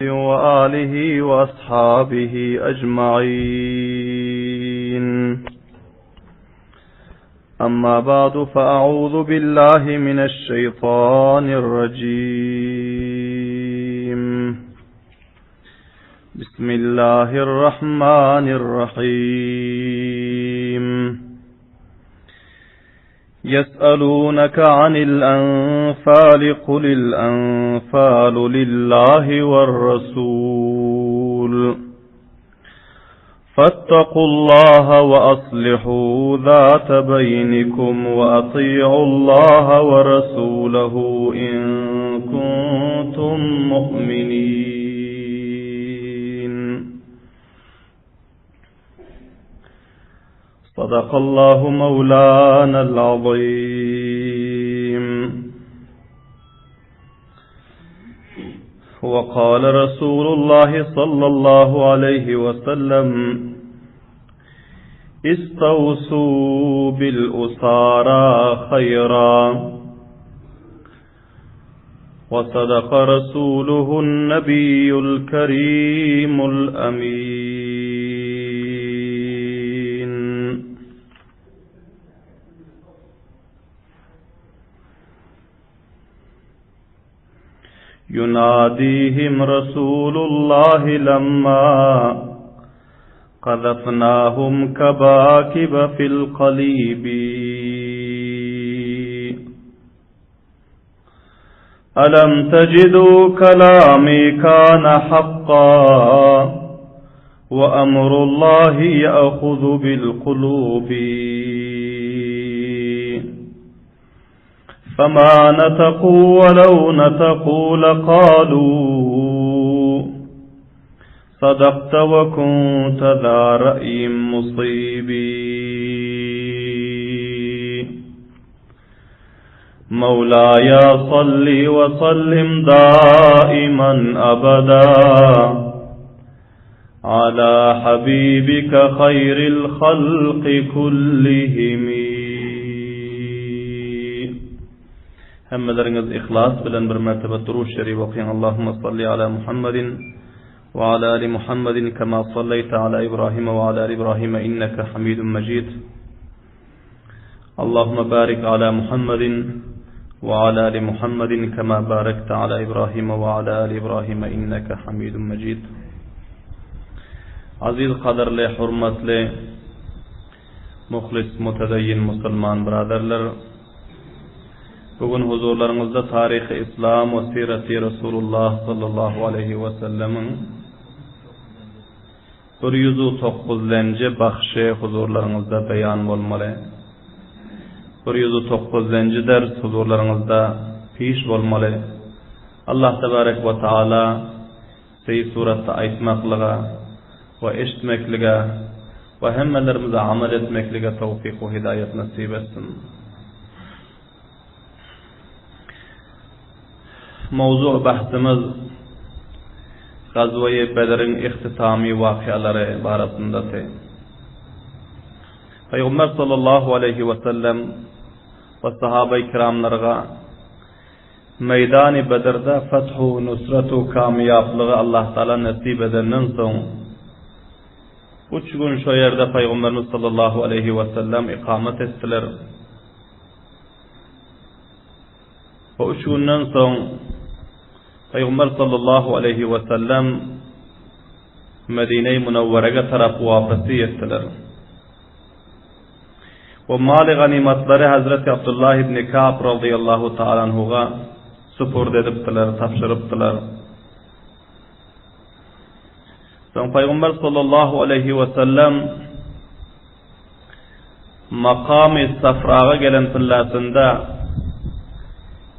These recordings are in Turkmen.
وآله وأصحابه أجمعين أما بعد فأعوذ بالله من الشيطان الرجيم بسم الله الرحمن الرحيم يسألونك عن الأنفال قل الأنفال لله والرسول فاتقوا الله وأصلحوا ذات بينكم وأطيعوا الله ورسوله إن كنتم مؤمنين صدق الله مولانا العظيم وقال رسول الله صلى الله عليه وسلم استوصوا بالأسارى خيرا وصدق رسوله النبي الكريم الأمين يناديهم رسول الله لما قذفناهم كباكب في القليب ألم تجدوا كلامي كان حقا وأمر الله يأخذ بالقلوب فما نتقوا ولو نتقوا لقالوا صدقت وكنت ذا رأي مصيب مولاي صل وسلم دائما أبدا على حبيبك خير الخلق كلهم Hemmeleriňiz ihlas bilen bir mertebe Durud Şerif okyň Allahumma salli ala Muhammedin we ala ali Muhammedin kema salleýte ala Ibrahime we ala ali Ibrahime inneke Hamidun Mejid. Allahumma barik ala Muhammedin we ala ali Muhammedin kema barekte ala Ibrahime we ala ali Ibrahime inneke Hamidun Mejid. Aziz gadyrly, hurmatly, muhlis, mutedeyyin musulman byraderler! Bu gün huzurlaryňyzda Taryhy Yslam we Syreti Resulullah sallallahu aleýhi we sellemiň 109-lenji bahşy huzurlaryňyzda beýan bolmaly. 109-lenji ders huzurlaryňyzda piş bolmaly. Allah tebarek we taala Seý suratda aýtmaklyga we eşitmeklige we hemmelerimize amal etmeklige towfyk we hidaýat nesip etsin. Mowzug bahsymyz Gazweýi Bedriň ihtitamy wakyalary barasyndasy. Pygamber sallallahu aleýhi we sellem we sahabeý kiramlarga Meýdany Bedrde fethu, nusratu, kamýaplygy Allahtagala nesip edenden soň, üç gün şo ýerde Pygamberimiz sallallahu aleýhi wesellem ikamet etdiler. Bu üç günden soň Pygamber sallallahu aleýhi wesellem Medine-i Münewwerege tarap wapasy etdiler. We maly ganymatlary Hezreti Abdullah ibn Ka'b razyýallahu ta'ala anhuga supurd edipdiler, tabşyrypdylar. Soň Pygamber sallallahu aleýhi we sellem makamy Safraga gelen pillasynda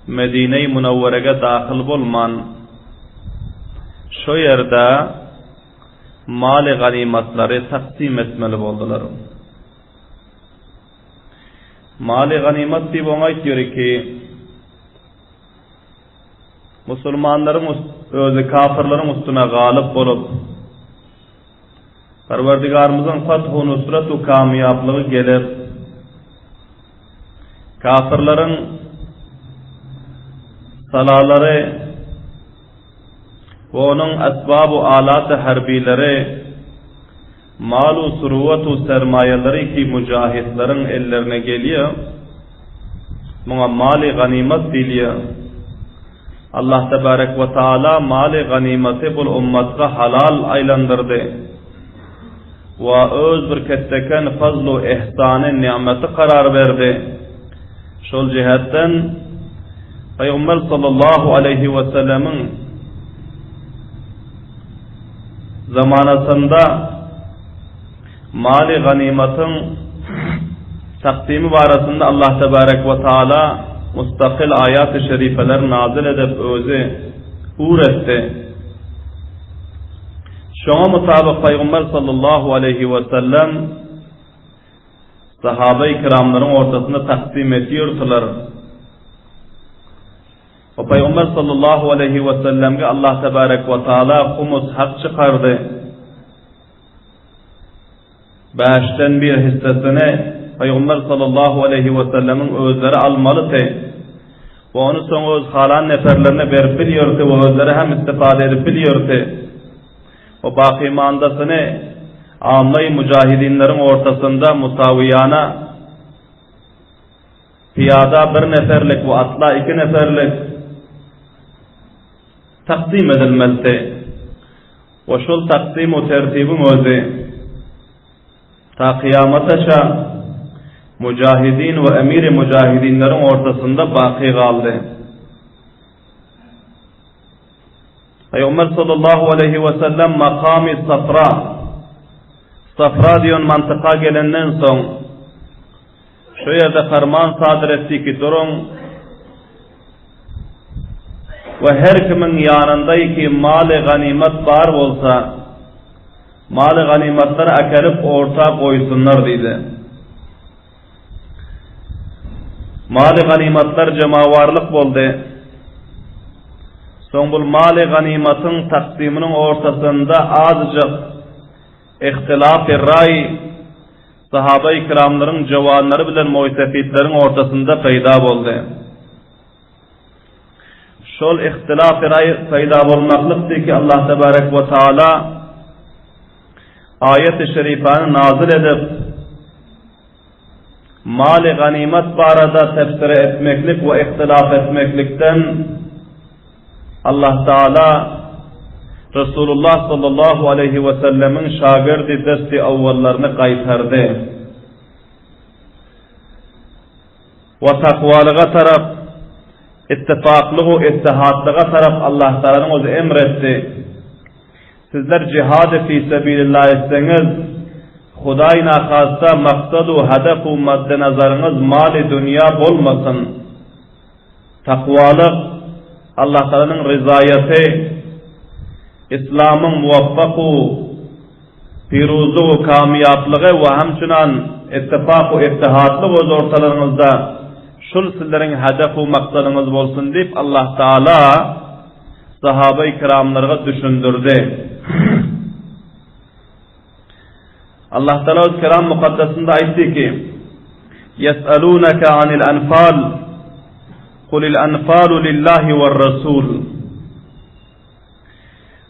Medine-i Munawwerege dahyl bolman, şo ýerde maly ganymatlary taksym etmeli boldular. Maly ganymat diýip oňa aýtýar ki, musulmanlaryň özi kafirleriň üstüne galyp bolup, Perwerdigarymyzyň fathu nusratu kamýaplygy gelip, kafirleriň salalary. We onuň esbab-u alat-y harbileri, mal-u suruwat-u sermaýalary ki mujahitleriň ellerine gelýär, muňa maly ganymat diýilýär. Allah tebarek we taala maly ganymaty bul ummatga halal aýlandyrdy we öz bir ketdeken fazl-u ihsany nigmeti karar berdi. Şol jähetden Pygamber sallallahu aleýhi we sellemiň zamanasynda maly ganymatyň takdymy barasynda Allah tebarek we taala mustakyl aýaty şerifeler nazyl edip özi uretdi. Şoňa mutabyk Pygamber sallallahu aleýhi we sellem Sahaba-i kiramlaryň ortasynda taksym etýärdiler. We Pygamber sallallahu aleýhi we sellemge Allah tebarek we taala humus hak çykardy. Bäşden bir hissesini Pygamber sallallahu aleýhi we sellemiň özleri almalydy. We ony soň öz halan neferlerine berip bilýärdi we özleri hem istifade edip bilýärdi. We bakymandasyny Ammaýy mujahidinleriň ortasynda musawyýana pyýada bir neferlik we atla iki neferlik takdym edilmelidi. We şol takdym-u tertibiň özi ta kyýamataça mujahidin we emiri mujahidinleriň ortasynda baky galdy. Pygamber sallallahu aleýhi we sellem makamy Safra, Safra diýen mantyka gelenden soň, şu ýerde ferman sadyr etdi ki, duruň we her kimiň ýanynda ki maly ganymat bar bolsa, maly ganymatlary äkelip orta goýsunlar diýdi. Maly ganymatlar jemawarlyk boldy. Soň bul maly ganymatyň taksymynyň ortasynda azajyk ihtilafy raý sahaba-i kiramlaryň jowanlary bilen moýsefitleriň ortasynda peýda boldy. Şol ihtilafy raý peýda bolmaklykdy ki Allah tebarek we taala aýet-i şerifany nazyl edip, Maly ganymat barada tebsire etmeklik we ihtilaf etmeklikden Allah Taala Resulullah sallallahu aleýhi we sellemiň şagirdi desti awwallaryny gaýtardy. We takwalyga tarap, ittifaklyg we ittihatlyga tarap Allah Taalanyň özi emr etdi. Sizler jihady fi sebilillah etseňiz, Hudaý nahasta maksad-u hadaf-u maddy nazaryňyz maly dünýä bolmasyn. Takwalyk, Allahtagalanyň ryzaýaty, Yslamyň muwaffak-u piruzlyg-u kamýaplygy we hamçynan ittifak-u ittihatlyk öz ortalaryňyzda şul sizleriň hadaf-u maksadyňyz bolsun diýip Allahtagala sahaba-i kiramlarga düşündirdi. Allah Taala öz Kelam Mukaddesinde aýtdy ki, Ýes'elûneke anil enfal, Kulil enfalu lillahi we'r-Rasul.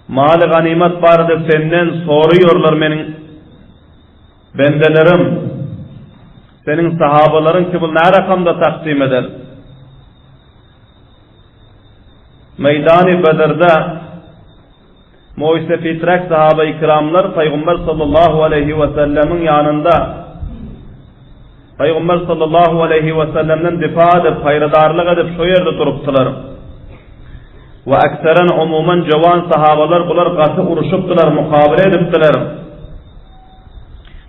Maly ganymat barada senden soraýarlar meniň bendelerim. Seniň sahabalaryň ki bu nä rakamda takdim eder? Meýdany Bedrde moýsepiträk sahaba-i kiramlar Pygamber sallallahu aleýhi we sellemiň ýanynda Pygamber sallallahu aleýhi we sellemden difa edip, haýradarlyk edip şo ýerde durupdylar. We akseren umuman jowan sahabalar bular gaty uruşypdylar, mukabele edipdiler.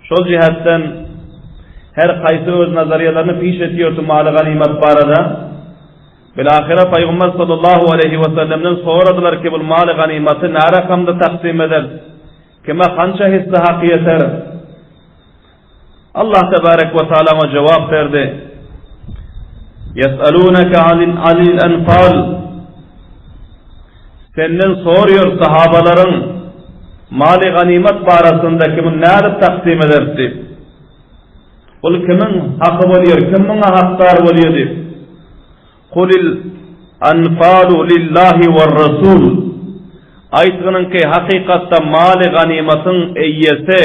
Şol jihetden her haýsy öz nazariýalaryny piş etýärdi maly ganymat barada. Bilahyra Pygamber sallallahu aleýhi we sellemden soradylar ki, bul maly ganymaty nä rakamda taksym eder? Kime hança hisse haky ýeter? Allah tebarek we taala oňa jogap berdi. Ýes'alunaka anil anfal Senden soraýar sahabalaryň maly ganymat barasynda ki, muny nädip taksym ederis diýip. Ol kimiň haky bolýar, kim muňa hakdar bolýar diýip. Kulil anfalu lillahi war rasul. Aýtgynyňky hakykatda maly ganymatyň eýesi,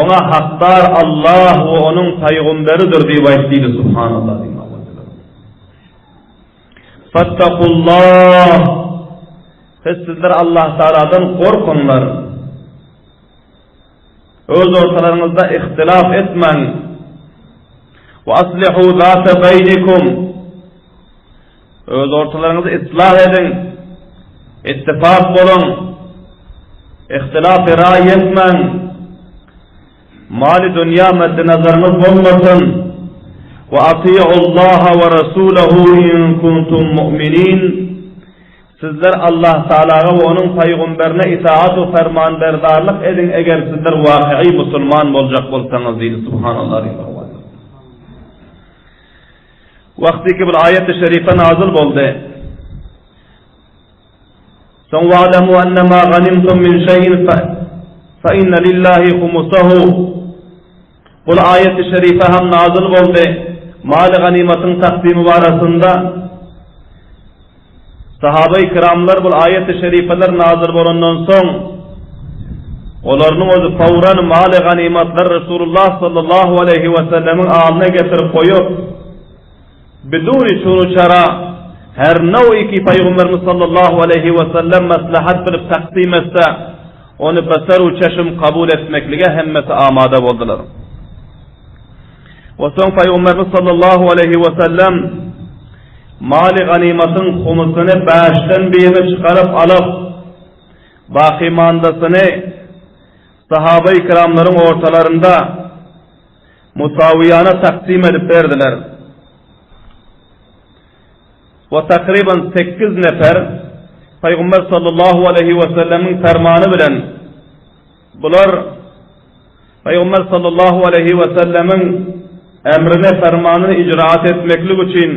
oňa hakdar Allah we onuň pygomberidir diýip aýt diýdi. Subhanallah diýip. Fattakullah. Siz sizler Allah Taaladan gorkuňlar. Öz ortalaryňyzda ihtilaf etmäň. Wa aslihu zata beýnikum. Öz ortalaryňyzy islah ediň. Ittifak boluň. Ihtilaf raý etmäň. Maly dünýä maddy nazaryňyz bolmasyn. Wa atiullaha we rasulahu in kuntum mu'minin. Sizler Allah Tagalaga we onuň pygamberine itaat we fermanberdarlyk ediň eger sizler wakyýy musulman boljak bolsaňyz diýdi. Subhanallah. Wagtyky bir aýat-y şerife nazyl boldy. Soň wa'lemu ennema ganimtum min şeýin fe inne lillahi humusahu. Bul aýat-y şerife hem nazyl boldy. Mal-y ganymatyň takdymy barasynda Sahaba-i kiramlar bul aýat-y şerifeler nazyl bolandan soň olarynyň özi fawran mal-y ganymatlary Resulullah sallallahu aleýhi we sellemiň alyna getirip goýup biduni çunu-çara her now'i ki Pygamberimiz sallallahu aleýhi we sellem maslahat bilip taksym etse ony beser-u çeşm kabul etmeklige hemmesi amada boldular. We soň Pygamberimiz sallallahu aleýhi we sellem Maly ganymatyň humusyny bäşden birini çykaryp alyp, bakymandasyny sahabaýy kiramlaryň ortalarynda musawyýana taksym edip berdiler. We takryban sekiz nefer Pygamber sallallahu aleýhi we sellemiň fermany bilen bular Pygamber sallallahu aleýhi we sellemiň emrini, fermanyny icraat etmeklik üçin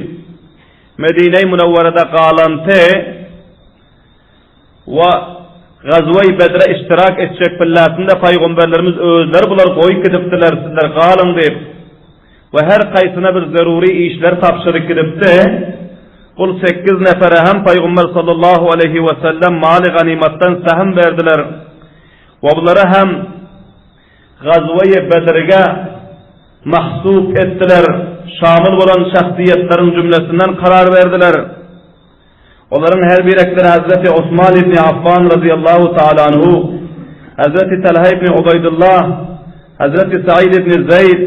Medine-i Münewwerede galanty we Gazwe-i Bedre iştirak etjek pillasynda pygamberlerimiz özleri bulary goýup gidipdiler, sizler galyň diýip we her kaýsyna bir zerury işler tabşyryp gidipdi. Bul sekiz nefere hem Pygamber sallallahu aleýhi we sellem maly ganymatdan sähm berdiler. We bulary hem Gazwe-i Bedrge mahsup etdiler, şamyl bolan şahsyýetleriň jümlesinden karar berdiler. Olaryň her birekleri Hazreti Osman ibn Affan razyýallahu taala anhu, Hazreti Talha ibn Ubaýdullah, Hazreti Said ibn Zeýd,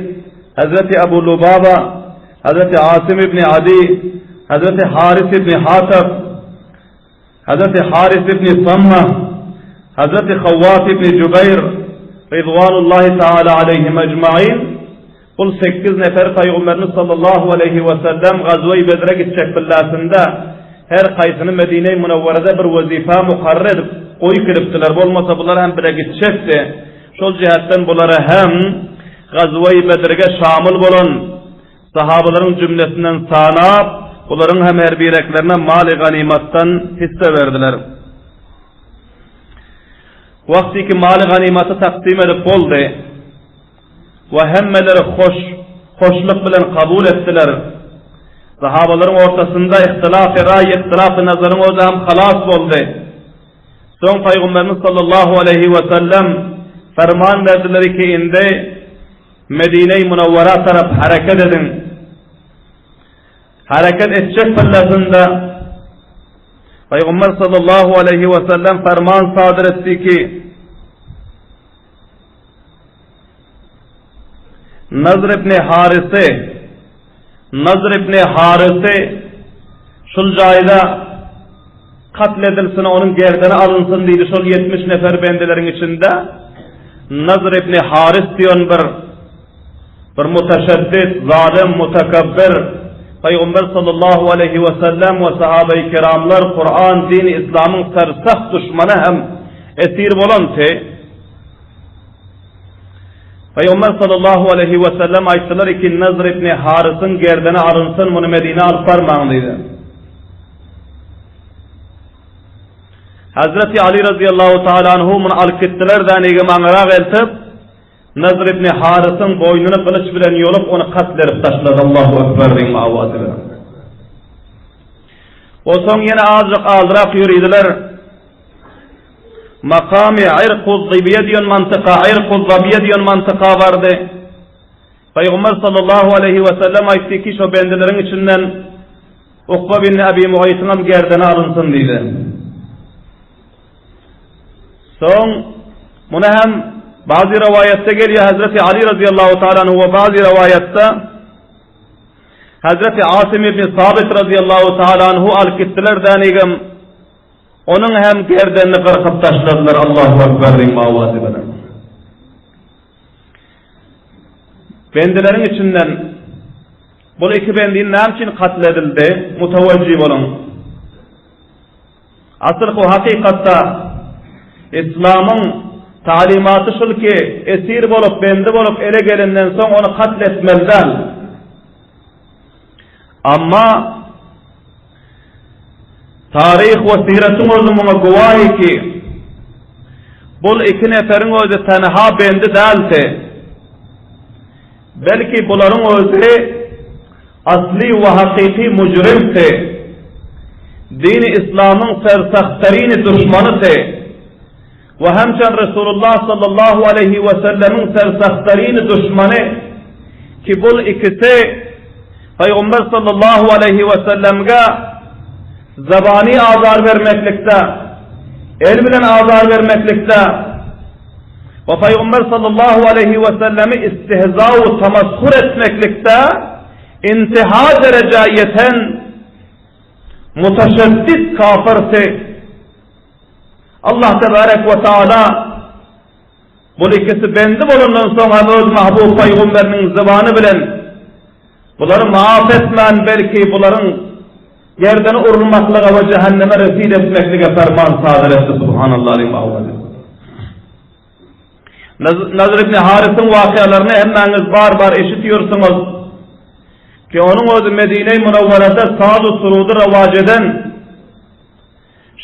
Hazreti Abu Lubaba, Hazreti Asim ibn Adi, Hazreti Haris ibn Hatab, Hazreti Haris ibn Samma, Hazreti Hawwat ibn Jubaýr, Rizwanullahi taala aleýhim ejmain, bul sekiz nefer Pygamberimiz sallallahu aleýhi we sellem Gazwe-i Bedre gitjek pillasynda her haýsyny Medine-i Münewwerede bir wezipa mukarrar edip goýup gidipdiler, bolmasa bular hem bile gitjekdi. Şol jähetden bulara hem Gazwe-i Bedrge şamyl bolan Sahabalaryň jümlesinden sanap, olaryň hem her bireklerine maly ganymatdan hisse berdiler. Wagtyky maly ganymaty taksym edip boldy we hemmeleri hoş, hoşluk bilen kabul etdiler. Sahabalaryň ortasynda ihtilafy raý, ihtilafy nazaryň özi hem halas boldy. Soň Pygamberimiz sallallahu aleýhi we sellem ferman berdiler ki indi Medine-i Munawwara tarap hereket ediň. Hereket etjek pillasynda Pygamber sallallahu aleýhi we sellem ferman sadyr etdi ki, Nazr ibn Harisy Nazr ibn Harisy şul jaýda katl edilsin, onuň gerdeni alynsyn diýdi şol 70 nefer bendeleriň içinde Nazr ibn Haris diýen bir bir mutaşaddid, zalym, mutakabbir Pygamber sallallahu aleýhi we sellem we sahabeýi kiramlar Kuran, dini islamyň sersaht duşmany hem esir bolan te Pygamber sallallahu aleýhi we sellem aýtdylar ki Nazr ibn Harysyň gerdeni alynsyn, muny Medinä alyp barmaň diýdi. Hazreti Ali razyýallahu taala anhu muny alyp gitdiler da nege maňyrak eltip Nazr ibn Harysyň boýnuny gylyç bilen ýolup ony katl edip taşlady. Allahu ekber diýen awazy bilen. Onsoň ýene azajyk aldyrak ýöridiler. Makamy Irkuz-Zybiýe diýen mantyka, Irkuz-Zabiýe diýen mantyka bardy. Pygamber sallallahu aleýhi we sellem aýtdy ki, şo bendileriň içinden Ukba bin Abi Muaýtyňam gerdeni alynsyn diýdi. Soň muny hem bazy rowaýatda gelýär Hazreti Ali radiyallahu taala anhu we bazy rowaýatda Hazreti Asim ibn Sabit radiyallahu taala anhu alyp gitdiler dänigem onuň hem gerdenini gyrkyp taşladylar Allahu ekber diýip owazy bilen. Bendileriň içinden bul iki bendin näme üçin katl edildi? Mutawajjih boluň. Asyl bu hakykatda Islamyň talimaty şul ki, esir bolup, bendi bolup ele gelenden soň ony katl etmeli däl. Amma taryh we siratyň özi muňa güwahi ki, bul iki neferiň özi tenha bendi däldi. Belki bularyň özi asly we hakyky mujrimdi. Dini islamyň sersahtarini duşmanydy. We hemçen Resulullah sallallahu aleýhi we sellemiň sersahtarini duşmany ki bul ikisi Pygamber sallallahu aleýhi we sellemge zabany azar bermeklikde, el bilen azar bermeklikde we Pygamber sallallahu aleýhi we sellemi istihza we tamasshur etmeklikde intiha derejä ýeten mutaşaddid kafirdi. Allah tebarek we taala bul ikisi bendi bolandan soň hem öz mahbub pygamberiniň zybany bilen bulary maaf etmän belki bularyň gerdeni urulmaklyga we jähenneme resid etmeklige ferman sadyr etdi subhanallah diýip. Nazr ibn Harysyň wakyalaryny hemmäňiz bar-bar eşitýärsiňiz ki onuň özi Medine-i Munawwarada saz-u surudy rowaç eden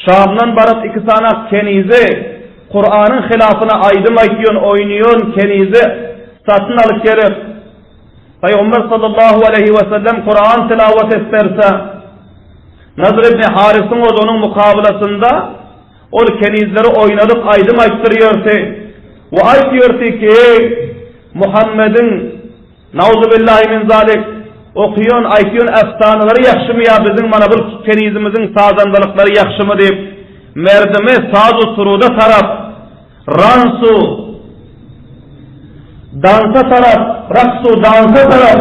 Şamdan baryp iki sany kenizi, Kuranyň hylafyna aýdym aýtýan, oýnaýan kenizi satyn alyp gelip, Pygamber sallallahu aleýhi we sellem Kuran tilawat etderse, Nadr ibn Harysyň özi onuň mukabylasynda ol kenizleri oýnadyp aýdym aýtdyrýardy we aýtýardy ki, Muhammediň Nauzubillahi min zalik, Okýan, aýtýan efsanalary ýagşymy ýa biziň mana bul kenizimiziň sazandalyklary ýagşymy diýip, merdimi saz-u suruda tarap, rans-u dansa tarap, raks-u dansa tarap,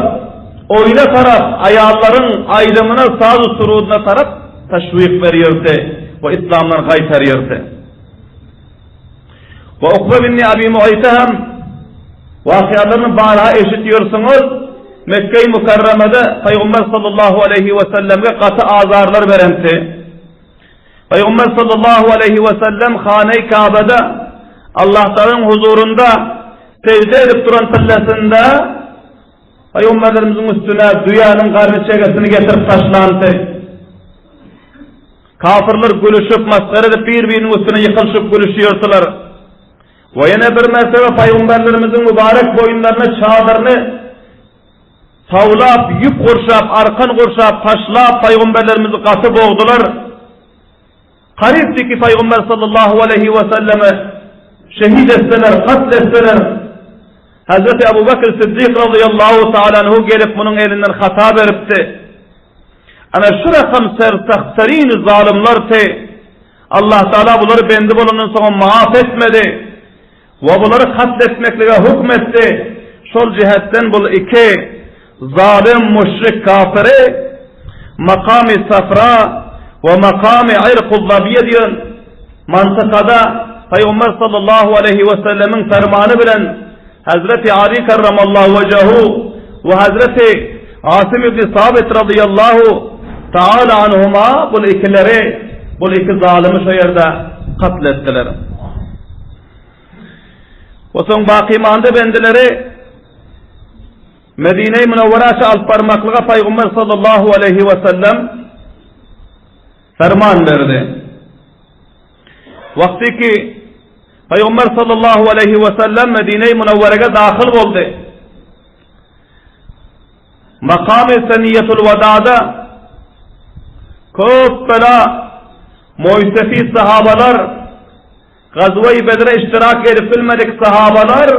oýna tarap, aýallaryň aýdymyna, saz-u surudyna tarap teşwik berýärdi we yslamdan gaýtarýardy. We Ukbe bin Abi Muaýta hem wakyalaryny barha eşitýärsiňiz, Mekge-i Mükerremede Pygamber sallallahu aleýhi we sellemge gaty azarlar berenti. Pygamber sallallahu aleýhi we sellem Hane-i Kabede Allah Tagalaň huzurynda sejde edip duran pillesinde Pygamberlerimiziň üstüne düýäniň garnyçegesini getirip taşlandy. Kafyrlar gülüşip, masgara edip bir-biriniň üstüne ýykylyşyp gülüşýärdiler. We ýene bir mertebe pygamberlerimiziň mübarek boýunlaryna çadyryny tawlap, ýüp gurşap, arkan gurşap, taşlap pygamberlerimizi gaty bogdular. Garypdy ki pygamber sallallahu aleýhi we selleme şehit etseler, katl etseler. Hazreti Abu Bekr Siddik razyýallahu taala anhu gelip munuň elinden hata beripdi. Ana şu rakam sersahtarin zalymlar te Allah Taala bulary bendi bolandan soňam maaf etmedi we bulary katl etmeklige hukm etdi. Şol jihetden bul iki zalym müşrik kafiri makamy Safra we makamy Irkuzzabiýe diýen mantykada Pygamber sallallahu aleýhi we sellemiň fermany bilen Hazreti Ali karramallahu wejehu we Hazreti Asim ibn Sabit radyýallahu taala anhuma bul ikileri, bul iki zalymy şo ýerde katl etdiler. We soň bakymanda bendileri Medine-i Münewwera alyp barmaklyga Pygamber sallallahu aleýhi we sellem ferman berdi. Wagty ki Pygamber sallallahu aleýhi we sellem Medine-i Münewwerege dahyl boldy. Makamy Seniýetul Wedada köp bela moýsefit sahabalar. Gazwa-i Bedre iştirak edip bilmedik sahabalar,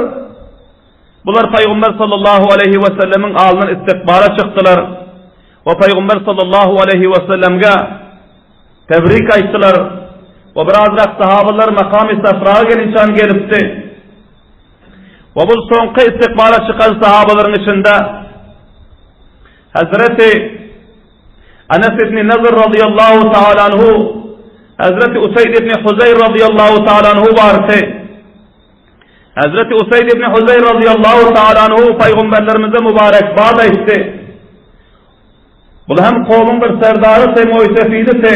bular Pygamber sallallahu aleýhi we sellemiň alnyndan istikbala çykdylar we Pygamber sallallahu aleýhi we sellemge tebrik aýtdylar we birazrak sahabalar makamy Safraga gelinçän gelipdi. We bu soňky istikbala çykan sahabalaryň içinde Hazreti Anas ibn Nazr razyýallahu taala anhu, Hazreti Usayd ibn Huzayr razyýallahu taala anhu bardy. Hazreti Usayd ibn Huzayr razyýallahu taala anhu paýgamberlerimize mübarekbad aýtdy. Bul hem kowumyň bir serdarysy, moýsefidisi.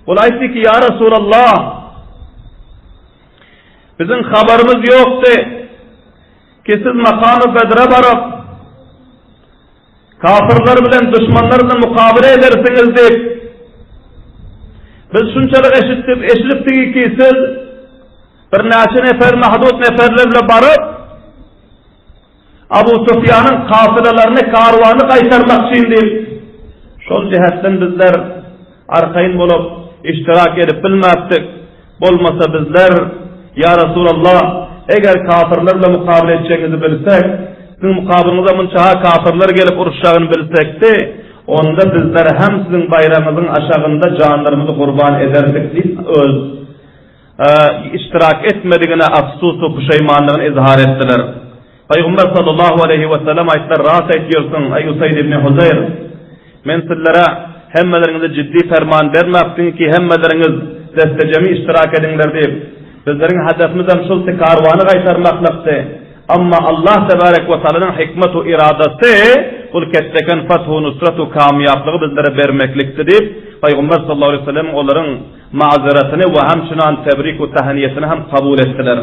Bul aýtdy ki, ýa Resulallah, biziň habarymyz ýokdy ki siz makamy Bedre baryp, Kafyrlar bilen, duşmanlar bilen mukabele edersiňiz diýip, biz şunçalyk eşitdik, eşidipdik ki siz birnäçe nefer, mahdut neferler bilen baryp, Abu Sufýanyň kafylalaryny, karwanyny gaýtarmakçyn diýip, şol jähetden bizler arkaýyn bolup, iştirak edip bilmäpdik. Bolmasa bizler, Ýa Resulallah, eger kafyrlar bilen mukabele etjegiňizi bilsek, siziň mukabylyňyza munça-ha kafyrlar gelip uruşjagyny bilsekdi, onda bizler hem siziň baýragyňyzyň aşagynda janlarymyzy gurban ederdik diýip öz iştirak etmedigine afsus we puşeýmanlygyny izhar etdiler. Pygamber sallallahu aleýhi we sellem aýtdylar, Rast aýtýarsyň, eý Usaýd ibn Huzeýr! Men sizlere hemmeleriňize jiddi perman bermäpdim ki, hemmeleriňiz dessejemi iştirak ediňler diýip. Bizleriň hedefimizem şulty karwany gaýtarmaklykdy. Amma Allah tebarek we taalanyň hikmet we iradasy bul ketdeken fath we nusrat we kamýaplygy bizlere bermeklikdi diýip, Pygamber sallallahu aleýhi we sellem olaryň mazeretini we hemçinan tebrik we tahniýesini hem kabul etdiler.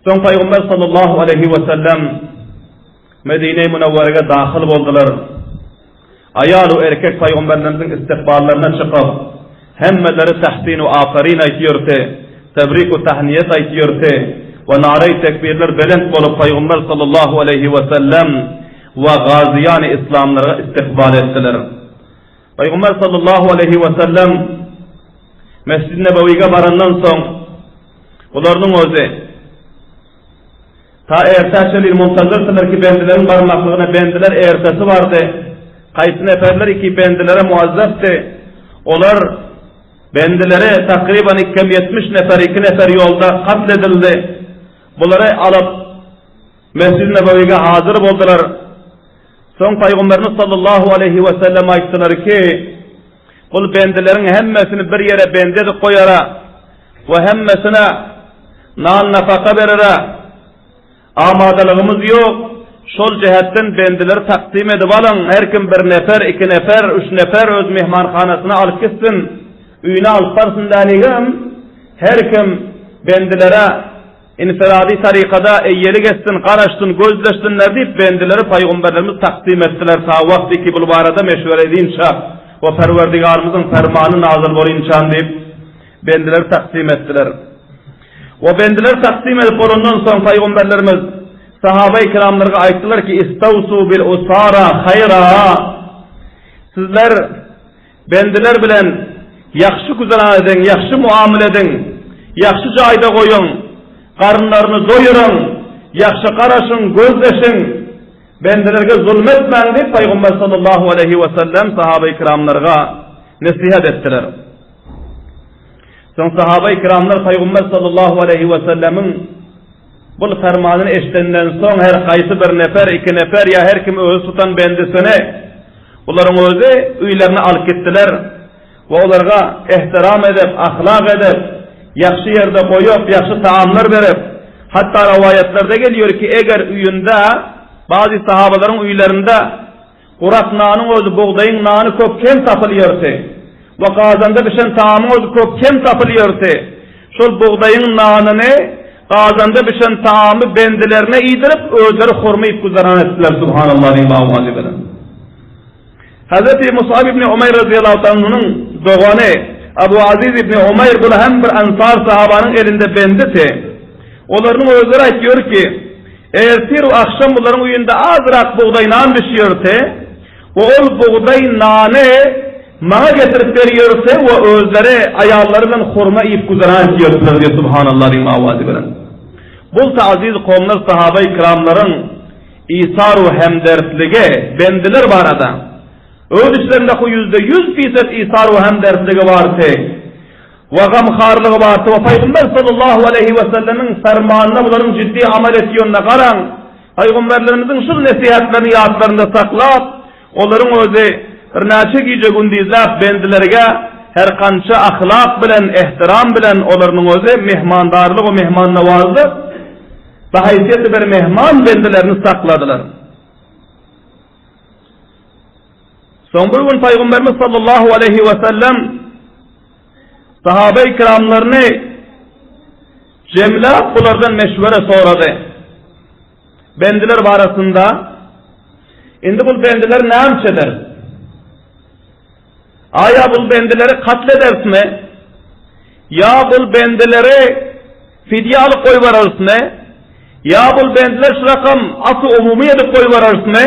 Soň Pygamber sallallahu aleýhi we sellem Medine-i Münewwerege dahyl boldular. Aýal we erkek Pygamberlerimiziň istikballaryna çykyp, hemmeleri tahsin we aferin aýtýardy, tebrik we tahniýet aýtýardy we nara-i tekbirler belent bolup Pygamber sallallahu aleýhi we sellem we gazyýany yslamlarga istikbal etdiler. Pygamber sallallahu aleýhi we sellem Mesjid-i Nebewige barandan soň, bularynyň özi, Ta ertä çenli muntazyrsylar ki bendileriň barmaklygyna bendiler ertesi bardy. Kaýsy neferler ki bendilere muazzafdy. Olar bendileri takryban ikkem 70 nefer, iki nefer ýolda katl edildi. Bulary alyp Mesjid-i Nebewige hazyr boldular. Soň Pygamberimiz sallallahu aleýhi we sellem aýtdylar ki, Bul bendileriň hemmesini bir ýere bendi edip goýara we hemmesine nan-nafaka berere amadalygymyz ýok. Şol jähetden bendileri taksym edip alyň, her kim bir nefer, iki nefer, üç nefer öz myhmanhanasyna alyp gitsin, öýüne alyp barsyn dänigem, her kim bendilere Infiradi tarykada eýelik etsin, garaşsyn, gözleşsinler diýip, bendileri pygamberlerimiz taksym etdiler, ta wagty ki bul barada meşwere edinça we Perwerdigarymyzyň permany nazyl bolynçan diýip, bendileri taksym etdiler. We bendileri taksym edip bolandan soň pygamberlerimiz sahaba-i kiramlarga aýtdylar ki, Istawsu bil usara haýra, Sizler Bendiler bilen ýagşy güzeran ediň, ýagşy muamele ediň, ýagşy jaýda goýuň, garynlaryny doýuryň, ýagşy garaşyň, gözleşiň, bendilerge zulum etmäň diýip, Pygamber sallallahu aleýhi we sellem sahaba-i kiramlarga nesihat etdiler. Soň sahaba-i kiramlar Pygamber sallallahu aleýhi we sellemiň bul fermanyny eşidenden soň her haýsy bir nefer, iki nefer ýa her kim özi tutan bendisini Bularyň özi öýlerine alyp gitdiler we olarga ehtiram edip, ahlak edip, ýagşy ýerde goýup, ýagşy taamlar berip, hatda rowaýatlarda gelýär ki, eger öýünde, bazy sahabalaryň öýlerinde gurak nanyň özi, bugdaýyň nany köp kem tapylýardy we gazanda bişen taamyň özi köp kem tapylýardy. Şol bugdaýyň nanyny, gazanda bişen taamy bendilerine iýdirip, özleri hurma iýip güzeran etdiler, Subhanallah diýip awazy bilen. Hazreti Musab ibn Umaýr razyýallahu ta'ala anhunyň dogany Abu Aziz ibn Umaýr bul hem bir ansar sahabanyň elinde benditi. Olarynyň özleri aýtýar ki, ertir we akşam bularyň öýünde azrak bugdaý nan bişýärdi we ol bugdaý nany. Maňa getirip berýärse we özleri aýallary bilen hurma iýip güzeran etýärdiler diýip subhanallah diýip awazy bilen. Bolsa aziz kowumlar sahabai kiramlaryň isar we hemdertligi bendiler barada öz içlerinde 100% fisat isar we hemdertligi bardy. We gamharlygy bardy we Pygamber sallallahu aleýhi we sellemiň fermanyna bularyň jiddi amal etýänine garaň. Pygamberlerimiziň şul nesihatlaryny ýatlarynda saklap, Olaryň özi birnäçe gije-gündizläp bendilerge her kança ahlak bilen, ehtiram bilen olarynyň özi mehmandarlyk we mehmannawazlyk bahaýsyýeti bir mehman bendilerini sakladylar. Soň bir gün Pygamberimiz sallallahu aleýhi we sellem sahabe-i kiramlaryny jemläp bulardan meşwere sorady. Bendiler barasynda, Indi bul bendileri näme ederis? Aýa bul bendileri katl ederismi? Ýa bul bendileri fidýe alyp goýbararysmy? Ýa bul bendiler şu rakam afy umumy edip goýbararysmy?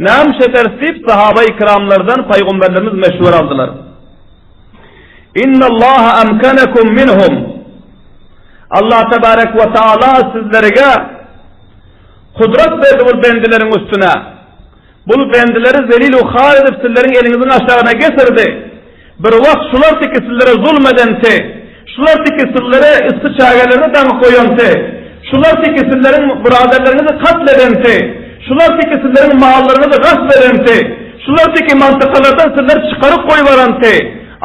Näme ederis diýip sahaba-i kiramlardan paýgamberlerimiz meşwere aldylar. Innallaha amkanakum minhum. Allah tebarek we taala sizlerge kudrat berdi bul bendileriň üstüne. Bul bendileri zelil u har edip sizleriň eliňiziň aşagyna getirdi. Bir wagt şular tiki sizlere zulm edenti, şular tiki sizlere yssy çägelerde daňyp goýanty, şular tiki sizleriň byraderleriňizi katl edenti, şular tiki sizleriň mallaryňyzy gasp edenti, şular tiki mantykalardan sizleri çykaryp goýbaranty.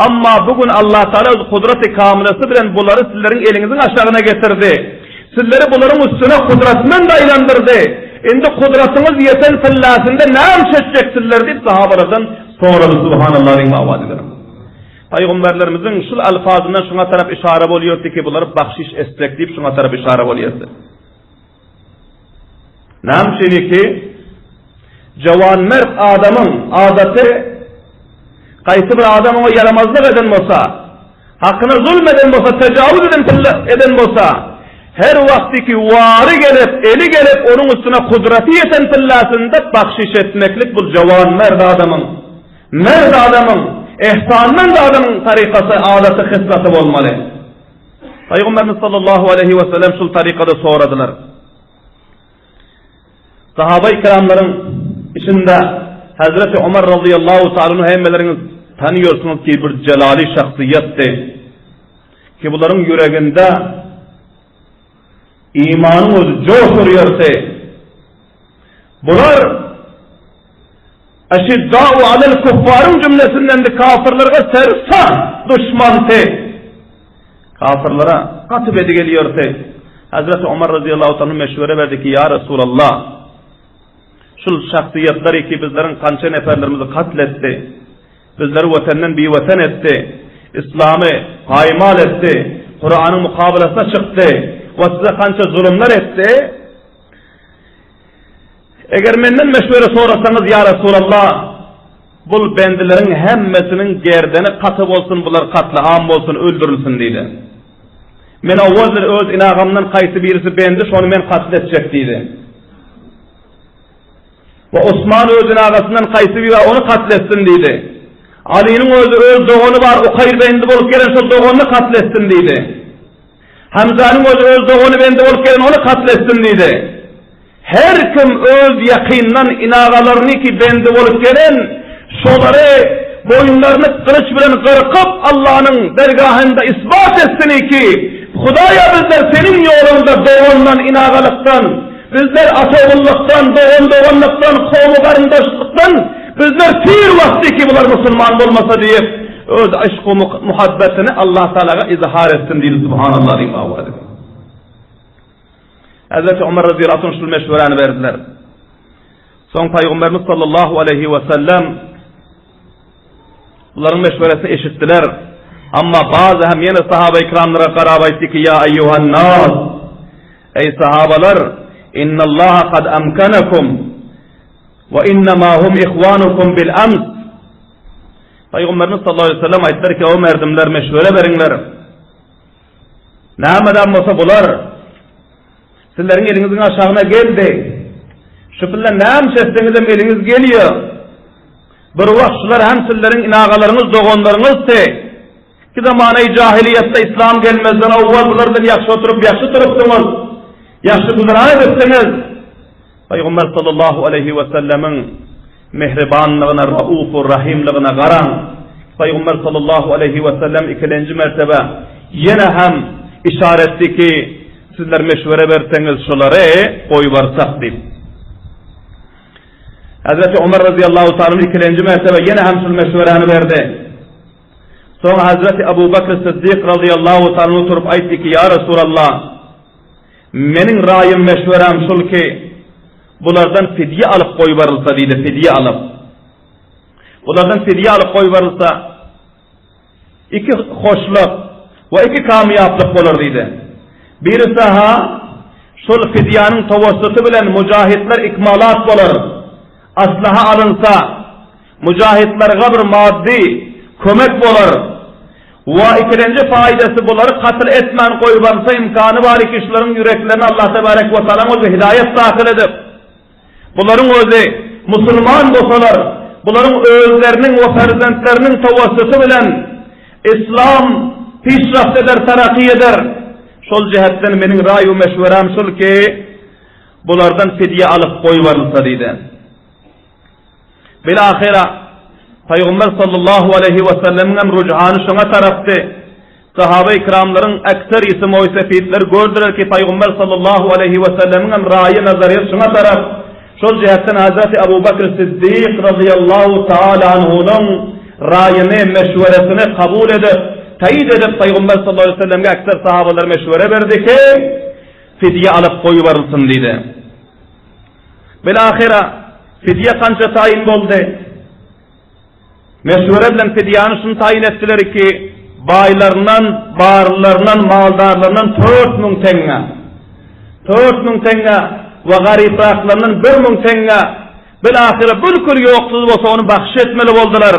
Amma bu gün Allatagala öz gudraty kamylasy bilen bulary sizleriň eliňiziň aşagyna getirdi. Sizleri bularyň üstüne gudratmend aýlandyrdy. Indi gudratyňyz ýeten pillasynda näme etjek sizler diýip sahabalardan sorady. Subhanallah diýip awazy bilen. Pygamberlerimiziň şul alfazyndan şuňa tarap yşara bolýardy ki, bulary bahşiş etsek diýip şuňa tarap yşara bolýardy. Näme üçin ki, jawanmert adamyň adaty haýsy bir adam oňa ýaramazlyk eden bolsa, hakyna zulm eden bolsa, tejawüz eden eden bolsa, her wagty ki wary gelip, eli gelip onuň üstüne kudraty ýeten pillasynda bahşiş etmeklik bu jawanmert adamyň, mert adamyň, ehsanmend adamyň tarykasy, adaty, hyslaty bolmaly. Pygamberimiz sallallahu aleýhi we sellem şul tarykada soradylar. Sahaba-i kiramlaryň içinde Hazreti Omar razyýallahu ta'ala hemmeleriňiz tanıyorsunuz ki bir jelali şahsyýetdi. Ki bularyň ýüreginde imanyň özi joş urýardy. Bular Eşiddâ'u alel kuffaryň jümlesindendi, kafyrlarga sersagt duşmandy. Kafyrlara gaty bedi gelýärdi. Hazreti Omar razyýallahu anhu meşwere berdi ki, Ýa Resulallah, şul şahsyýetler ki bizleriň kança neferlerimizi katl etdi, bizleri wetenden biweten etdi, Islamy paýmal etdi, Kuranyň mukabalasyna çykdy we size kança zulumlar etdi, Eger menden meşwere sorasaňyz, ýa Resulallah, bul bendileriň hemmesiniň gerdeni gaty bolsun, bular katly-am bolsun, öldürilsin diýdi. Men owaldyr öz inagamdan kaýsy birisi bendi, şony men katl etjek diýdi. We Osman öz inagasyndan kaýsy biri bar, ony katl etsin diýdi. Alynyň özi öz dogany bar, Ukaýr bendi bolup gelen şol doganyny katl etsin diýdi. Hamzanyň özi öz dogany bendi bolup gelen ony katl etsin diýdi. Her kim öz ýakyndan inagalaryny ki bendi bolup gelen, şolary boýunlaryny gylyç bilen gyrkyp Allanyň dergahynda isbat etsini ki, Hudaýa bizler seniň ýoluňda dogandan inagalykdan, bizler ata-ogullykdan, dogan-doganlykdan, kowmy-garyndaşlykdan bizler pir wagty ki bular musulman bolmasa diýip, öz yşk-u muhabbetini Allatagalaga izhar etsin diýdi Subhanallah diýip awaz edip. Hazreti Omar razyýallahu anh şul meşweräni berdiler. Soň Pygamberimiz sallallahu aleýhi we sellem bularyň meşweresini eşitdiler. Amma bazy hem ýene sahaba ikramlara garap aýtdy ki, ýa eýýuhan nas, eý sahabalar, innallaha kad amkanakum we innama hum ihwanukum bil ams. Pygamberimiz sallallahu aleýhi we sellem aýtdylar ki, o merdimler meşwere beriňler. Nämeden bolsa bular sizleriň eliňiziň aşagyna geldi. Şu pille näme etseňizem eliňiz gelýär. Bir wagt şular hem sizleriň inagalaryňyz, doganlaryňyzdy. Ki zamanaýy jahiliýetde islam gelmezden owwal bular bilen ýagşy oturyp, ýagşy turupdyňyz. Ýagşy güzeran edipdiňiz. Pygamber sallallahu aleýhi we sellemiň mähribanlygyna, raufur rahimlygyna garaň. Pygamber sallallahu aleýhi we sellem ikilenji mertebe ýene hem işaret etdi ki, sizler meşwere berseňiz şulary goýbarsak diýip. Hazreti Omar razyýallahu taala ikilenji mertebe ýene hem şul meşweräni berdi. Soň Hazreti Abu Bakr Siddik razyýallahu taala turup aýtdy ki, ýa Resulallah, Meniň raýym meşweräm şul ki, bulardan fidýe alyp goýbarylsa diýdi, fidýe alyp. Bulardan fidýe alyp goýbarylsa, iki hoşluk we iki kamýaplyk bolar diýdi. Birisi-ha, şol fidýanyň towassuty bilen mujahidler ikmalat bolar, aslaha alynsa, Mujahidlerge bir maddy kömek bolar we ikilenji faýdasy bulary katl etmän goýbarylsa imkany bar ki şularyň ýüreklerine Allah tebarek we taalaň özi hidaýat dahyl edip bularyň özi musulman bolsalar bularyň özleriniň we perzentleriniň towassuty bilen islam pişraft eder taraky eder şol jähetden meniň raý we meşweräm şul ki bulardan fidýe alyp goýbarylsa diýdi. Bilahyra, Pygamber sallallahu aleýhi we sellemiň hem rujhany şoňa tarapdy. Sahaba-i kiramlaryň ekserisi moýsefitler gördüler ki, Pygamber sallallahu aleýhi we sellemiň hem raýy nazaryýet şoňa tarap. Şol jähetden Hazreti Abu Bakr Siddik razyýallahu taala anhunyň raýyny, meşweresini kabul edip, taýyt edip Pygamber sallallahu aleýhi we sellemge ekser sahabalar meşwere berdi ki, fidýe alyp goýbarylsyn diýdi. Bilahyra, fidýe kança taýyn boldy? Meşwere bilen fidýany şuny taýyn etdiler ki, baýlaryndan, barlylaryndan, maldarlaryndan 4000 teňňe. 4000 teňňe we garypraklaryndan 1000 teňňe. Bilahyra bülkül ýoksuz bolsa ony bagyş etmeli boldular.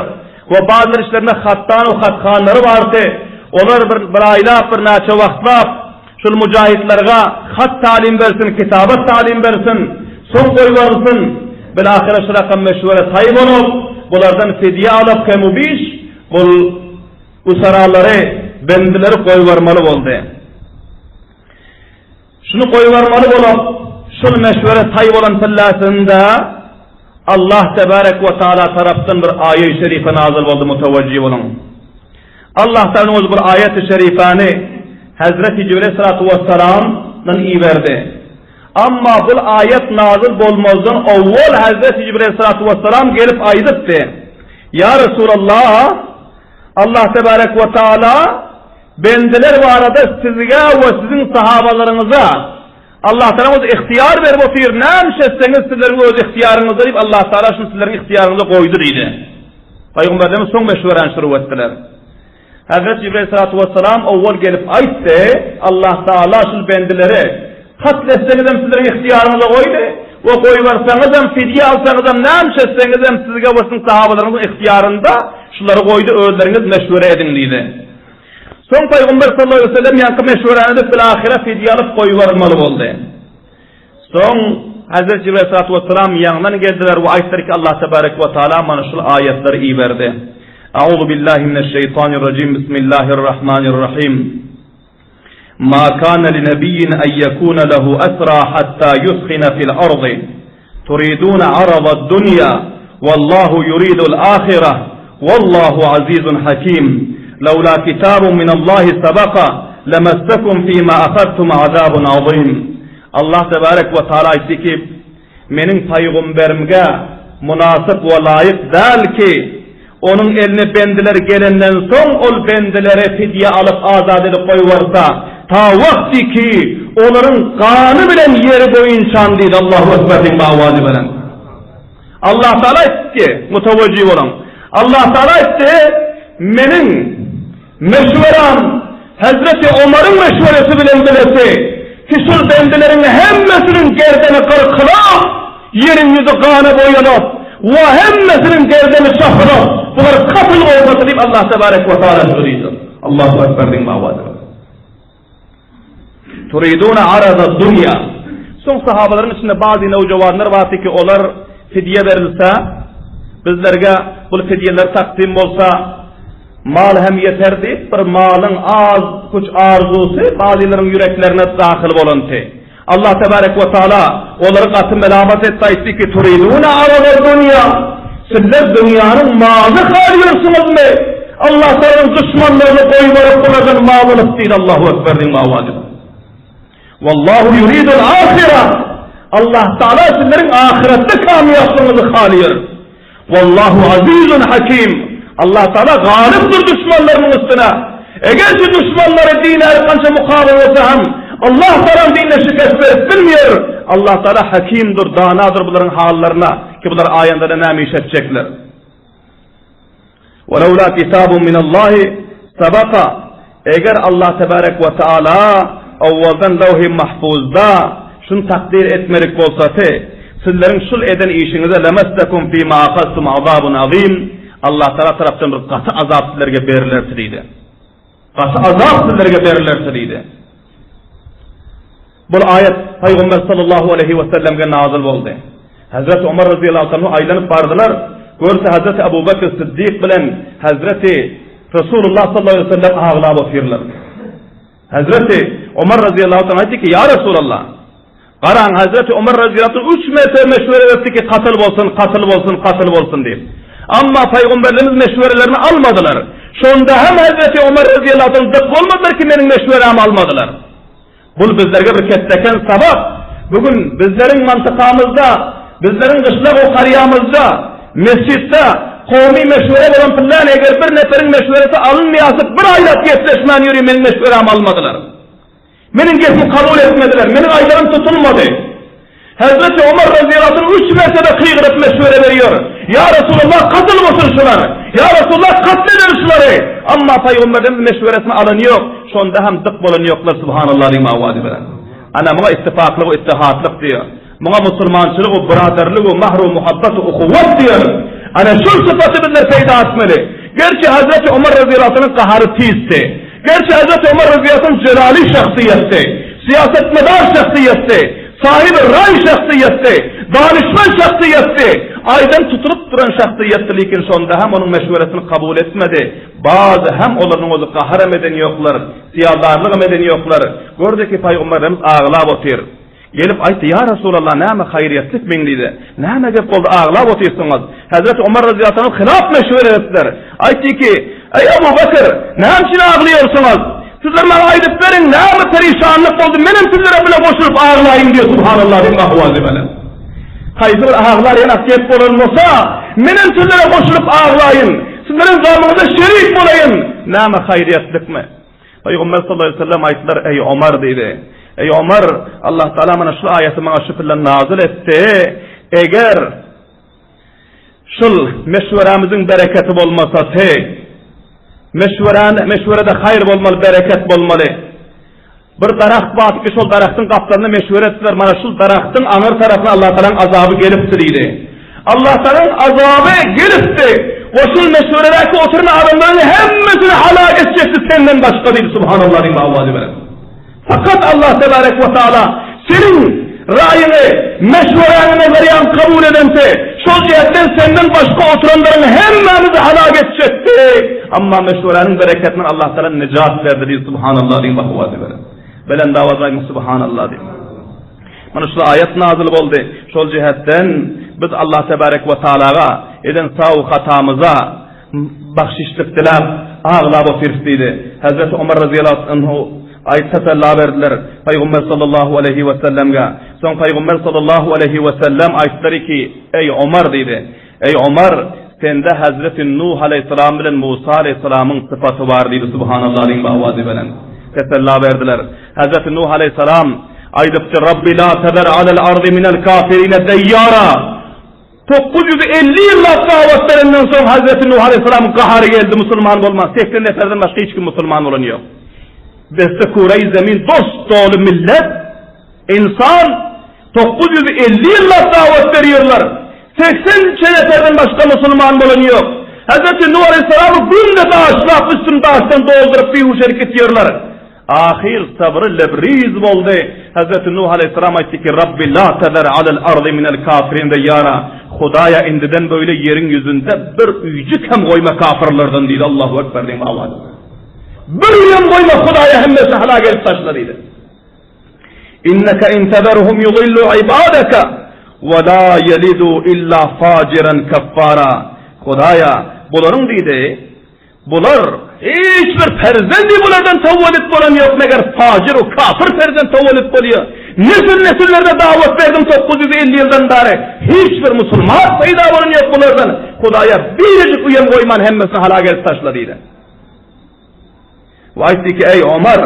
We bazar işlerinde hatdan we hathanlary bardy. Olar bir, bir aýlap, birnäçe wagtlap, Şul mujahidlerge hat talim bersin, kitabat talim bersin, soň goýberilsin. Bilahyra şu rakam meşwere taý bolup, bulardan fidýe alyp kemu-biş bul usaralary, bendileri goýbermeli boldy. Şuny goýbermeli bolup, şul meşwere taý bolan pilläsinde Allah tebarek we taala tarapdan bir aýy şerife nazyl boldy, mutawajjih boluň. Allah Taganyň özi bir aýaty şerifäni Hezreti Jibril aleyhissalatu wessalamdan iberdi. Amma bul aýat nazyl bolmazdan owwal Hezreti Jibril aleyhissalatu wessalam gelip aýdypdy. Ýa Resulallah, Allah tebarek we taala bendeler barada sizge we siziň sahabalaryňyza Allah Taganyň özi ihtiýar berip otyr, näme iş etseňiz sizleriň öz ihtiýaryňyzda diýip Allah Tagala şuny sizleriň ihtiýaryňyza goýdy diýdi. Pygamberlerimiz soň meşweräni şurup etdiler. Hazreti Jibril salatu wessalam owwal gelip aýtdy, Allah Taala şul bendileri katl etseňizem sizleriň ihtiýaryňyza goýdy we goýberseňizem, fidýe alsaňyzam, näme iş etseňizem sizge we siziň sahabalaryňyzyň ihtiýarynda şulary goýdy, özleriňiz meşwere ediň diýdi. Soň Pygamber sallallahu aleýhi we sellem ýaňky meşweräni edip bilahyra fidýe alyp goýbermeli boldy. Soň Hazreti Jibril aleyhissalatu vesselam ýaňdan geldiler we aýtdylar ki Allah tebarek we taala mana şul aýatlary iberdi. Auzu billahi mineşşeýtanirrajim Bismillahirrahmanirrahim. Ma kana li nabiyyin en yekuna lehu esra hatta yuskhina fil ardi. Turiduna arada dunya wallahu yuridul ahireh wallahu azizun hakim. Laula kitabun min Allahi sabaka lemessakum fima ahadtum azabun azim. Allah tebarek we taala aýtdy ki, Meniň paýgumberimge mynasyp we laýyk däl ki, onuň eline bendiler gelenden soň ol bendileri fidýe alyp azat edip goýbersa, ta wagty ki, olaryň gany bilen ýeri boýunçan diýdi. Allahu Ekber diýiň bawazy bilen. Allah Taala aýtdy ki, mutawajjih boluň. Allah Taala aýtdy, meniň Meşweram Hezreti Omaryň meşweresi bilen bilesi ki şul bendileriň hemmesiniň gerdeni gyrkylyp, ýeriň ýüzi gana boýalyp we hemmesiniň gerdeni çapylyp, bular katyl bolmasy diýip Allah tebarek we taala şuny diýdi. Allahu Ekber diýiň mawazy. Turiduna arada dunýa. Soň sahabalaryň içinde bazy nowjawanlar bardy ki, olar fidýe berilse, Bizlerge bul fidýeler takdym bolsa, mal hem ýeter diýip, bir malyň az-küç arzuwsy bazylaryň ýüreklerine dahyl bolandy. Allah tebarek we taala olary gaty melamat etdi, aýtdy ki, Turiduna aradad dunýa, Sizler dünýäniň malyny halýarsyňyzmy? Allah Taalanyň duşmanlaryny goýberip bulardan mal alyp diýdi, Allahu ekber diýiň mawadyna. Wallahu yuridul ahira, Allah Taala sizleriň ahyretde kamýaplygyňyzy halýar. Wallahu azizun hakim. Allah Taala galypdyr duşmanlarynyň üstüne. Eger-de duşmanlary dine her kança mukabyl bolsa hem, Allah Taalanyň dinine şikest berip bilmeýär. Allah Taala hakimdir, danadyr bularyň hallaryna, ki bular aýandada näme iş etjekler. Welewla kitabun minallahi sabaka Eger Allah tebarek we taala owaldan lewhi mahfuzda şuny takdyr etmedik bolsasy, sizleriň şul eden işiňize lemessekum fima ahaztum azabun azim Allah taala tarapdan bir gaty azap sizlerge berilerdi diýdi. Gaty azap sizlerge berilerdi diýdi. Bul aýat Pygamber sallallahu aleýhi we sellemge nazyl boldy. Hezreti Omar razyýallahu anhu aýlanyp bardylar, görse Hezreti Abu Bekr Siddik bilen Hezreti Resulullah sallallahu aleýhi we sellem aglap otyrlar. Hezreti Omar razyýallahu anhu aýtdy ki, Ýa Resulallah, garaň Hezreti Omar razyýallahu anhu üç mertebe meşwere beripdi ki, katyl bolsun, katyl bolsun, katyl bolsun diýip. Amma Pygamberlerimiz meşwerelerini almadylar. Şonda hem Hezreti Omar razyýallahu anhu dyk bolmadylar ki, meniň meşwerämi almadylar. Bul bizlerge bir ketdeken sabak. Bu gün bizleriň mantykamyzda, bizleriň gyşlag okarýamyzda, mesjitde kowmy meşwere bolan pyllan eger bir neferiň meşweresi alynmaýarsyk bir aýlap gepleşmän ýöri meniň meşwerämi almadylar. Meniň gepimi kabul etmediler, meniň aýdanym tutulmady. Hezreti Omar razyýallahu anh üç mertebe kygyryp meşwere berýär, Ýa Resulallah, katyl bolsun şular! Ýa Resulallah, katl edeli şulary! Amma Pygamberimiz meşweresini alany ýok, şonda hem dyk bolany ýoklar, Subhanallah diýip owazy beren. Ana muňa ittifaklyk we ittihatlyk diýer. Muňa musulmançylyk we byradarlyk we mahr we muhabbat we uhuwwat diýer. Ana şul sypaty bizler peýda etmeli. Gerçi Hezreti Omar razyýallahu anhyň gahary tizdi. Gerçi Hezreti Omar razyýallahu anh jelaly şahsyýetdi, syýasatmedar şahsyýetdi, sahibi raý şahsyýetdi, danyşmen şahsyýetdi, aýdan tutulyp duran şahsyýetdi, lekin şonda hem onuň meşweresini kabul etmedi. Bazy hem olaryň özi gaharam eden ýoklar, syýadarlygam eden ýoklar. Gördi ki, Pygamberimiz aglap otyr. Gelip aýtdy, Ýa Resulallah, näme haýryýetlik meň diýdi. Näme gep boldy, aglap otyrsyňyz? Hezreti Omar razyýallahu anhu hylap meşwere etdiler. Aýtdy ki, Eý Abu Bekr, näme üçin aglaýarsyňyz? Sizler maňa aýdyp beriň, näme perişanlyk boldy, menem sizlere bile goşulyp aglaýyn diýdi, Subhanallah diýip ahwaly bilen. Haýsy bir aglar ýanak gep bolan bolsa, menem sizlere goşulyp aglaýyn, sizleriň gamyňyza şerik bolaýyn. Näme haýryýetlikmi? Pygamber sallallahu aleýhi we sellem aýtdylar, Eý Omar diýdi. Eý Omar, Allah Taala mana şu aýaty maňa şu pille nazyl etdi. Eger şul meşwerämiziň bereketi bolmasasy, meşwerän meşwerede haýyr bolmaly, bereket bolmaly. Bir daragt bardy, şol daragtyň gapdalynda meşwere etdiler, mana şul daragtyň aňyr tarapyna Allah Tagalaň azaby gelipdi diýdi. Allah Tagalaň azaby gelipdi we şul meşweredäki oturan adamlaryň hemmesini halak etjekdi senden başga diýdi, Subhanallah diýip awazy bilen. Fakat Allah tebarek we taala seniň raýyňy, meşweräňi nazarýaň kabul edense, şol jähtden senden başga oturanlaryň hemmämizi halak etjekdi. Amma meşweräniň bereketinden Allah Tagala nejat berdi diýdi, Subhanallah diýip awazy bilen. Belent awaz aýdyň Subhanallah diýip. Mana şu aýat nazyl boldy. Şol jähtden biz Allah tebarek we taalaga eden saw hatamyza Bagşyşlyk diläp, aglap otyrys diýdi. Hezreti Omar razyýallahu anhu aýt tesella berdiler Pygamber sallallahu aleýhi we sellemge. Soň Pygamber sallallahu aleýhi we sellem aýtdylar ki, Eý Omar diýdi. Eý Omar, sende Hezreti Nuh aleýhissalam bilen Musa aleýhissalamyň sypaty bar diýdi. Subhanallah diýip owazy belent tesella berdiler. Hezreti Nuh aleýhissalam aýdypdy, Rabbi la tezer alel ardy minel kafirine deýýara. 950 ýyllap dawat berenden soň Hazreti Nuh aleýhissalamyň gahary geldi musulman bolman 80 neferden başga hiç kim musulman bolan ýok. Beste kureý zemin dos doly millet insan 950 ýyllap dawat berýärler. 80 neferden başga musulman bolan ýok. Hazreti Nuh aleýhissalamy günde daşlap üstüni daşdan dolduryp bihuş edip gitýärler. Ahyr sabry lebriz boldy. Hezreti Nuh aleýhissalam aýtdy ki, Rabbi la tezer alel ardy minel kafirin deýýara. Hudaýa indiden böyle ýeriň ýüzünde bir öýjük hem goýma kafyrlardan diýdi. Allahu Ekber diýip awazy. Bir öýem goýma Hudaýa hemmesini halak edip taşla diýdi. Inneke in tezerhum yudillu ibadeke we la yelidu illa fajiran keffara. Hudaýa bularyň diýdi Bular, hiç bir perzendi bulardan towelüt bolan ýok, meger fajir u kafir perzent towelüt bolýar. Nesil-nesillerde dawat berdim 950 ýyldan bäri, hiç bir musulman peýda bolan ýok bulardan. Hudaýa birejik uýam goýman hemmesini halak edip taşla diýdi. We aýtdy ki, Eý, Omar!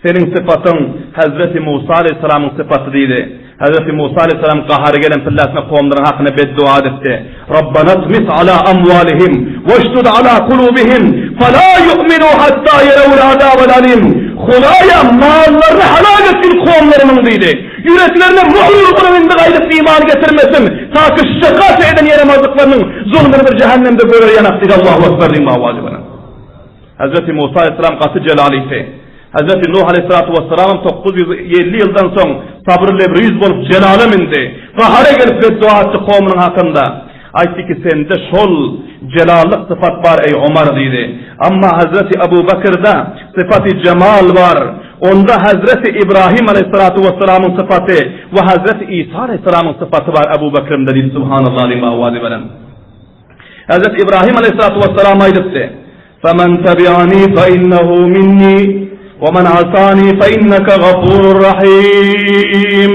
Seniň sypatyň Hezreti Musa aleýhissalamyň sypaty diýdi. Hezreti Musa aleýhissalam gahary gelen pilläsine kowumlaryň hakyna beddua edipdi. Rabbana tmis ala amwalihim weşdud ala kulubihim fela yu'minu hatta yerewul azabel alim. Hudaýa mallaryny halak etgin kowumlarymyň diýdi. Ýüreklerine möhür urgunyň indi gaýdyp iman getirmesin, ta ki şykaç eden ýaramazlyklarynyň zulmuny bir jähennemde görer ýanak diýdi. Allahu ekber diýiň mawazy bilen. Hezreti Musa aleyhisselam gaty jelalydy. Hezreti Nuh aleyhissalatu vesselamam 950 ýyldan soň sabry lebriz bolup jelala mindi. Gahara gelip beddua etdi kowumynyň hakynda. Aýtdy ki sende şol jelallyk sypat bar eý Omar diýdi. Amma Hezreti Abu Bakyrda sypaty jemal bar. Onda Hezreti Ibrahim aleyhissalatu vesselamyň sypaty we Hezreti Isa aleyhissalamyň sypaty bar Abu Bakrymda diýdi Subhanallah diýip awazy bilen. Hezreti Ibrahim aleyhissalatu vesselam aýdypdy, Femen tebi'ani fe innehu minni, we men asani fe inneke gafurur rahim.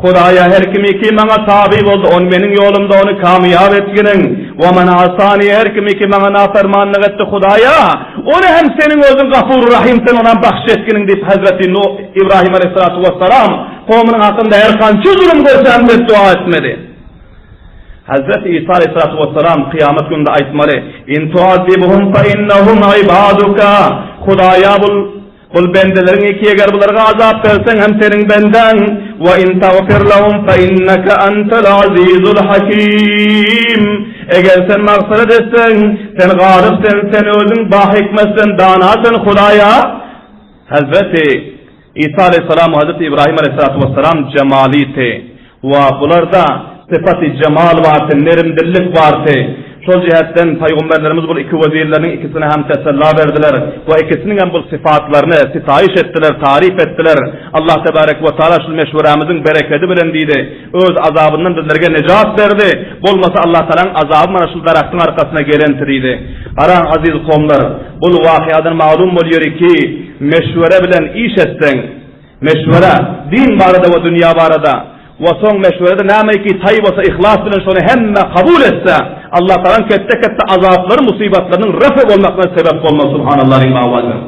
Hudaýa her kimi ki maňa tabi boldy, ony meniň ýolumda ony kamyýap etginiň. We men asani her kimi ki maňa nafermanlyk etdi, Hudaýa, ony hem seniň özüň gafurur rahim sen onam bahşyş etginiň diýip Hezreti Ibrahim aleyhissalatu vesselam kowumynyň hakynda her kança zulum görse hem beddua etmedi. Hezreti Isa aleyhissalatu vesselam kyýamat gününde aýtmaly, In tuazibuhum fe innehum ibaduka. Hudaýa bul bul bendeleriň iki eger bularga azap berseň hem seniň bendäň, we in tagfir lehum fe inneke entel azizul hakim. Eger sen magfyrat etseň, sen galyp sen, sen özüň ba hikmet sen, dana sen Hudaýa. Hezreti Isa aleyhissalam we Hezreti Ibrahim aleyhissalatu vesselam jemalyty. We bularda sypaty jemal bardy, nerimdillik bardy. Şol jähetden paýgamberlerimiz bul iki wezirleriniň ikisine hem tesella berdiler we ikisiniň hem bul sypatlaryny sitaýyş etdiler, taryp etdiler. Allah tebarek we taala şul meşwerämiziň berekedi bilen diýdi, öz azabyndan bizlerge nejat berdi. Bolmasa Allah taalaň azaby mana şul daragtyň arkasyna gelenti diýdi. Garaň aziz kowumlar, bul wakyýadan malum bolýar ki, meşwere bilen iş etseň, Meşwere, din barada we dünýä barada, we soň meşwerede nämeiki taý bolsa yhlas bilen şony hemme kabul etse, Allah tagaň ketde-ketde azaplary musybatlarynyň refe bolmakyna sebep bolmaz Subhanallah diýip awaz beriň.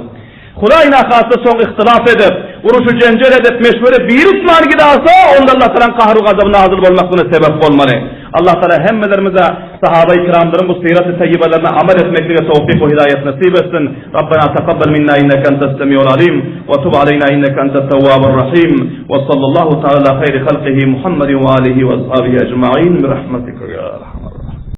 Hudaý nahasda soň yhtylaf edip, uruşy jenjel edip meşwere birikmän gidalsa, onda Allah tagaň kahru gazaby nazyl bolmaklygyna sebep bolmaly. Allah Tagala hemmelerimize sahabai kiramlaryň bu syraty taýýybalarına amal etmeklige towfyk we hidaýat nesip etsin. Rabbena takabbal minna inneke entes semiul alim we tub aleýna inneke entet tewwabur rahim we sallallahu taala ala haýri halkihi Muhammedin we alihi we ashabihi ecmaîn bi rahmetike ya erhamer.